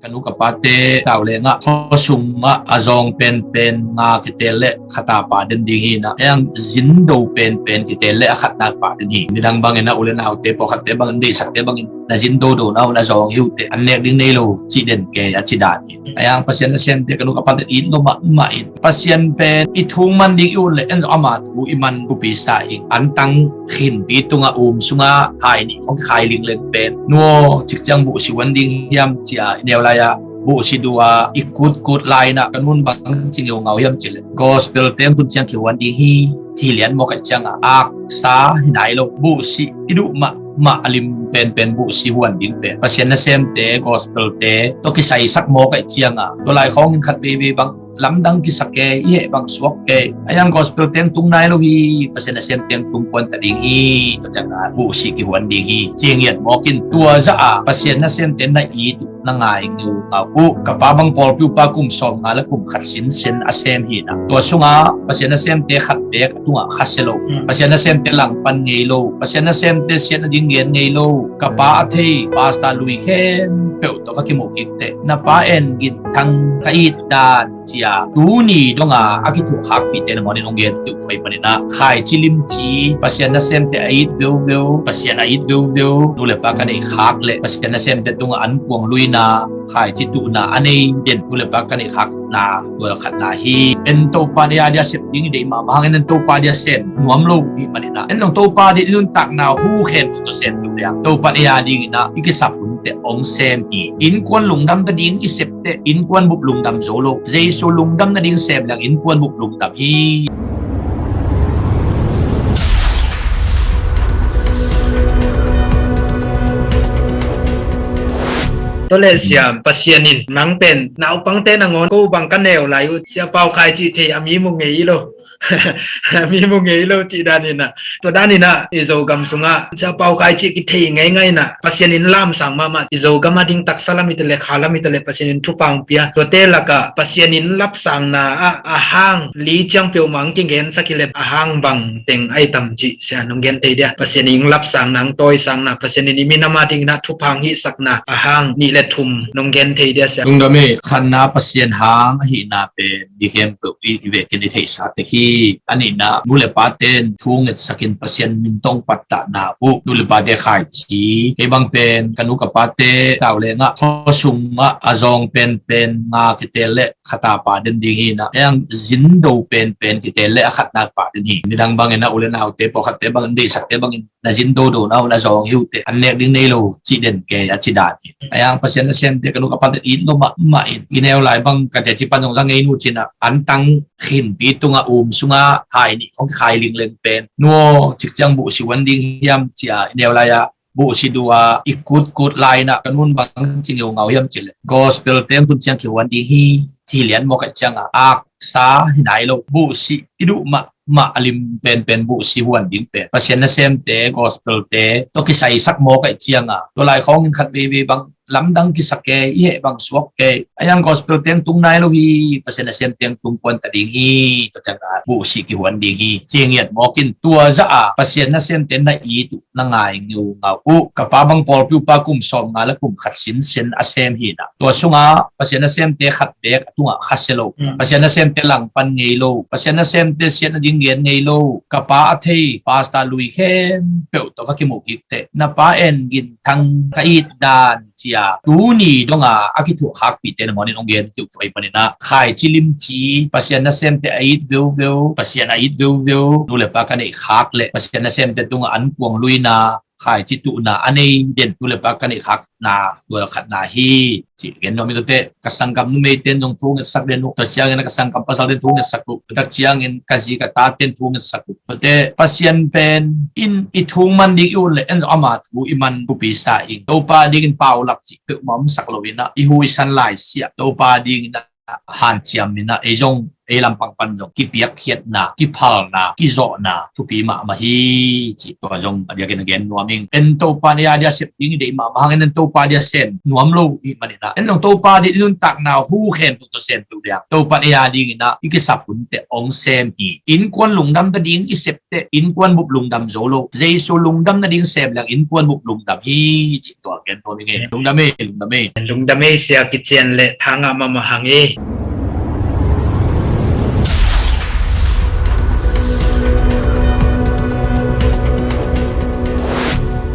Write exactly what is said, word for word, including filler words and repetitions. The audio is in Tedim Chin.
Ka nu ka pate tau lengah khuasungah a zawng penpen nga kitel le khat a pa den ding hi na, a yang zindo penpen kitel le a khatna pa den hi. Nidang bangin a u le naute pawlkhatte bangin deihsakte bangin na zindo do na, na zawng hi uh teh, an nek ding nei lo cih den kei a ci dan hi. A yang Pasian nasemte ka nu ka pate it lo mahmah in, Pasian pen i thung man ding i ut le en ama thu i man thupi sa ing. Antang khinpi tungah um sungah hai nih khong khai lingleng pen, nuaw cik ciang buh si huan ding hiam cia i neu lai-ah buh si duh a i kutkut lai-inah ka nun bang ci ngeungau hiam cileh gospel teng tun ciang kihuan ding hi ci lian mawk a ciangah aksa hi nai lo. Buh si i duh mah mah a lim penpen buh si huan ding pen Pasian nasemte, gospel-te tawh kisaisak mawk a ciangah tua lai khawngin khat veivei bang lamdang kisak e, i heh bang suak e. A yang gospel teng tung nai lo hi, Pasian nasem teng tung kuan ta ding hi. Tua ciangah buh si kihuan ding hi ci ngiat mawkin tua zah a Pasian nasemte na it uh na ngai ngeungau uh. Ka pa bang pawlpi upa kum sawm nga le kum khat sinsen a sem hi na, tua sungah Pasian nasemte khat beek a tungah khasia lo, Pasian nasemte langpan ngei lo, Pasian nasemte siatna ding gen ngei lo, ka pa a thei pasta lui khempeuh tawh ka kimuh kik teh, na pa en gin thang ka it dan cia tuni donga a kithuah khakpihte nangawnin hong gen kiuh khuai paninah khaici limci Pasian nasemte a it veuveu, Pasian a it veuveu, nu le pa ka neih khak le Pasian nasemte tungah an kuang luina khaici tuhna a nei den nu le pa ka neih khakna tua khatna hi. En Topa dia dia sep ding i deih mahmah hangin en Topa dia sem nuam lo hi maninah en long Topa dia i nuntakna hu khem tu sem tu liang Topa dia dinginah i kisap hun teh hong sem hi. Innkuan lungdam ta ding i sep teh innkuan bup lungdam zo lo. Jesu lungdam nading sem liang innkuan bup lungdam hi. Tua le siam Pasian in nang pen naupangte nangawn ko bang ka neu lai uh sia pau khai cih thei a mi mu ngei lo. Mi mu ngei lo cih daninah tua daninah i Zogam sungah sia pau khai cih kithei ngeingai nah Pasian in lamsang mahmah i Zogam a ding taksa lam i tale kha lam i tale Pasian in thupang pia tuate lakah Pasian in lapsangna ah a hang li ciang peuhmah ang kigensak hileh a hang bang teng ai tam cih sia nong gen thei dia? Pasian in lapsangna ang tawisangna Pasian in i minam a dinginah thupang hihsakna a hang nih le thum nong gen thei dia sia? Lungdam e, khatna Pasian hang ahihna pen di khempeuh i i vekin i theihsa tek hi. A nihna nu le paten thu ngetsakin Pasian min tong pattahna uh nu le pate khaici. Kei bang pen ka nu ka pate tau lengah khuasungah a zawng penpen nga kitel le khat a pa den ding hi na, a yang zindo penpen kitel le a khatna pa den hi. Nidang bangin a u le naute pawlkhatte bangin deihsakte bangin na zindo do na, na zawng hi uh teh, an nek ding nei lo cih den kei a ci dan hi. A yang Pasian nasemte ka nu ka pate it lo mahmah in i neu lai bang ka teci pan zong za ngei nu cinah antang khinpi tungah um sungah hai nih khong khai lingleng pen, nuaw cik ciang buh si huan ding hiam cia i neu lai-ah buh si duh a i kutkut lai-inah ka nun bang ci ngeungau hiam cileh gospel teng tun ciang kihuan ding hi ci lian mawk a ciangah aksa hi nai lo. Buh si i duh mah mah a lim penpen buh si huan ding pen Pasian nasemte, gospel-te tawh kisaisak mawk a ciangah tua lai khawngin khat veivei bang lamdang kisak e, i heh bang suak e. A yang gospel teng tung nai lo hi, Pasian nasem teng tung kuan ta ding hi. Tua ciangah buh si kihuan ding hi ci ngiat mawkin tua zah a Pasian nasemte na it uh na ngai ngeungau uh. Ka pa bang pawlpi upa kum sawm nga le kum khat sinsen a sem hi na, tua sungah Pasian nasemte khat beek a tungah khasia lo, Pasian nasemte langpan ngei lo, Pasian nasemte siatna ding gen ngei lo, ka pa a thei pasta lui khempeuh tawh ka kimuh kik teh, na pa en gin thang ka it dan cia tuni donga a kithuah khakpihte nangawnin hong gen kiuh khuai paninah khaici limci Pasian nasemte a it veuveu, Pasian a it veuveu, nu le pa ka neih khak le Pasian nasemte tungah an kuang luina khaici tuhna a nei den nu le pa ka neih khakna tua khatna hi. Ci gen nuam hi. Tuate ka sanggam numeiten zong thu ngetsak den uh, tua ciangin ka sanggam pasal den thu ngetsak uh, tua tak ciangin ka zi ka taten thu ngetsak uh. Tuate Pasian pen in i thung man ding i ut le en ama thu i man thupi sa ing. Topa dingin paulap cih peuhmah omsak loinah i huisan laisiah Topa dinginah hanciam inah ei zong ei lampang pan zong kipiakkhiatna, kiphalna, kizawhna thupi mahmah hi cih tua zong a diakin a gen nuam ing. En Topa in ei a dia sep ding i deih mahmah hangin en Topa dia sem nuam lo i hih manin ah, en zong Topa dia i nuntakna hu khempeuh tawh sem peuh liang Topa in ei a dingin ah i kisap hun teh hong sem hi. Innkuan lungdam nading i sep teh innkuan bup lungdam zo lo, Jesu lungdam nading sem liang innkuan bup lungdam hi cih tua gen nuam ing e. Lungdam e, lungdam e. Lungdam e, Sia Kician, le tha ngah mahmah hang e.